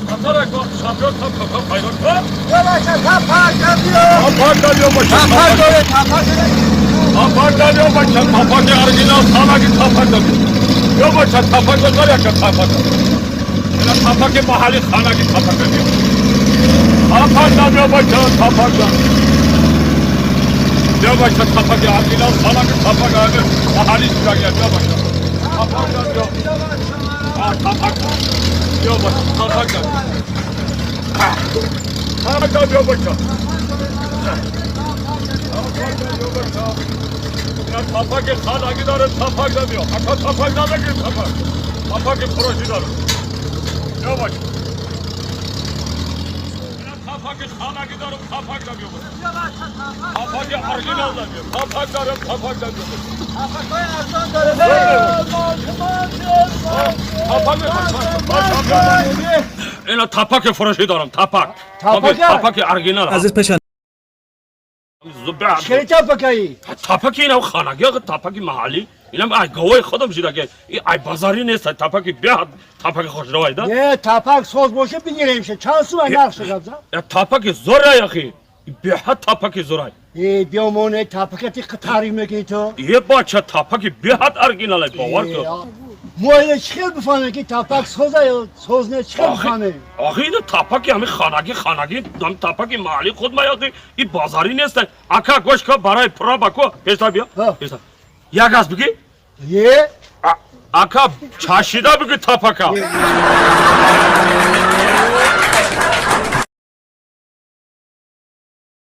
Хатара ко шампион там ка пайдо кун. Биё, бача, тапак биё. Тапак биё, бача. Тапак дорем, тапак дорем. Тапак биё, бача, тапаки оригинал, ханаги тапак биё. Биё, бача, тапак дор яка тапак. Ина тапаки маҳалли, ханаги тапак биё. Тапак биё, бача, тапак. Биё, бача, тапаки оригинал, ханаги тапак маҳалли шудаги биё, бача. Тапак биё. А, тапак. Биё, бача, тапак. Тапак биё, бача. Тапак биё, бача. Ина тапаки ханаги дорем, тапак биё. Ака, тапак намегирӣ, тапак. Тапаки фурӯшӣ дорем. Биё, бача. Ина тапаки ханаги дорем, тапак биё, бача. Тапаки оригинал биё. Тапак дорем, тапак биё. Тапакҳои арзон дорем. Тапак. Ина тапаки фурӯшӣ дорам, тапак. Тапак? Тапаки оригинал. Азиз пешан. Хеле тапакаи. Тапаки инам ханаги, тапаки маҳаллӣ. Инам ай говои худам шидаги. И ай базарӣ нест, тапаки беҳад тапаки хушравай да. Е, тапак соз боша, бигирем ша. Чанд сум нархша гапза? Я тапаки зӯрай, ахи. Беҳад тапаки зӯрай. Е, биё, моне тапакати таъриф мекунӣ ту. Е, бача, тапаки беҳад оригиналай, бовар кун. Мо ина чӣ хел бифаҳмем, ки тапак соза ё соз не, чӣ хел бифаҳмем? Ахи, ина тапаки ҳами ханаги, ханаги, ҳам тапаки маҳалли худ ма яхи, и базарӣ нест. Ака, гӯш ка, барои проба ко, пешта биё. Ҳа. Пешта. Як аз бигӣ? Е. Ака, чашида бигӣ тапака.